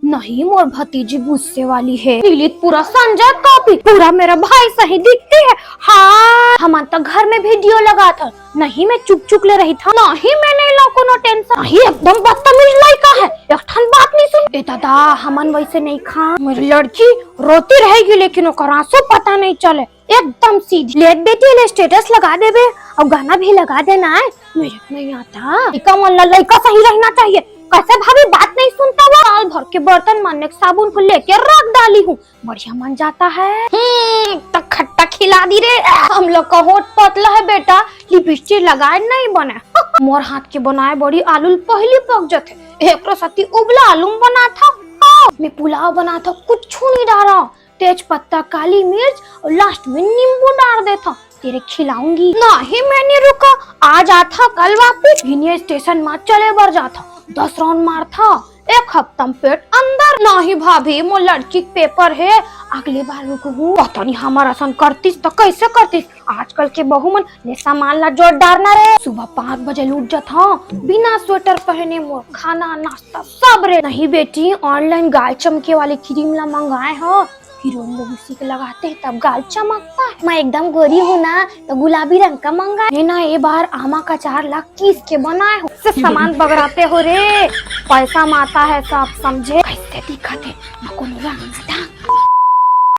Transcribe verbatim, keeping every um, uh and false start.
नहीं, मोर भतीजी गुस्से वाली है। नीलित पूरा संजय कॉपी, पूरा मेरा भाई सही दिखती है। हाँ, हमन तो घर में भी दियो लगाथन। नहीं, मैं चुक चुक ले रहिथंव। नहीं, मैं नहीं लव कोनो टेंशन। नहीं, एकदम बदतमीज लइका है, एक ठन बात नहीं सुन। ए दादा, हमन वैसे नहीं खा। मेरी लड़की रोती रहेगी, लेकिन ओकर आंसू पता नहीं चले। एकदम सीधी। ले बेटी, ले स्टेटस लगा देबे अउ गाना भी लगा देना है। मेरे को नहीं आता। लइका मन ला लइका सही रहना चाहिए। कैसे भाभी बात नहीं सुनता वो? साल भर के बर्तन मांजने के साबुन को लेके रख डाली हूँ, बढ़िया मंजाता है। हम्म, तो खट्टा खिला दी रे। हम लोग का होठ पतला है बेटा, लिपस्टिक लगाए नहीं बने। मोर हाथ के बनाए बड़ी आलू पहली पक जाथे, एकरो साथी उबला आलू बनाथंव। मैं पुलाव बनाथंव, कुछ नहीं डालंव, तेज पत्ता, काली मिर्च और लास्ट में नींबू डाल देथंव। तेरे खिलाऊंगी। नहीं, मैं नहीं रुका, आ जाथंव कल वापस। इन्हें स्टेशन में चले बर जाथंव, दस राउंड मारथंव, एक हफ्ता में पेट अंदर। नहीं भाभी, मोर लड़की के पेपर है, अगली बार रुकहूँ। पता नहीं हमर असन करतिस तो कैसे करतिस। आजकल के बहू मन ले सामान ला जोर डारना रे। सुबह पाँच बजे ले उठ जाथंव, बिना स्वेटर पहने मोर खाना नाश्ता सब रे। नहीं बेटी, ऑनलाइन गाल चमके वाली क्रीम ला मंगाए हंव, हीरोइन लोग उसी के लगाते हैं, तब गाल चमकता है। मैं एकदम गोरी हूँ ना, तो गुलाबी रंग का मंगा। ये ना, ये बार आमा का अचार ला किस के बनाए हो, से सामान बगड़ाते हो रे। पैसा माता है सब, समझे? कैसे दिखत है, ना कोनो रंग, ना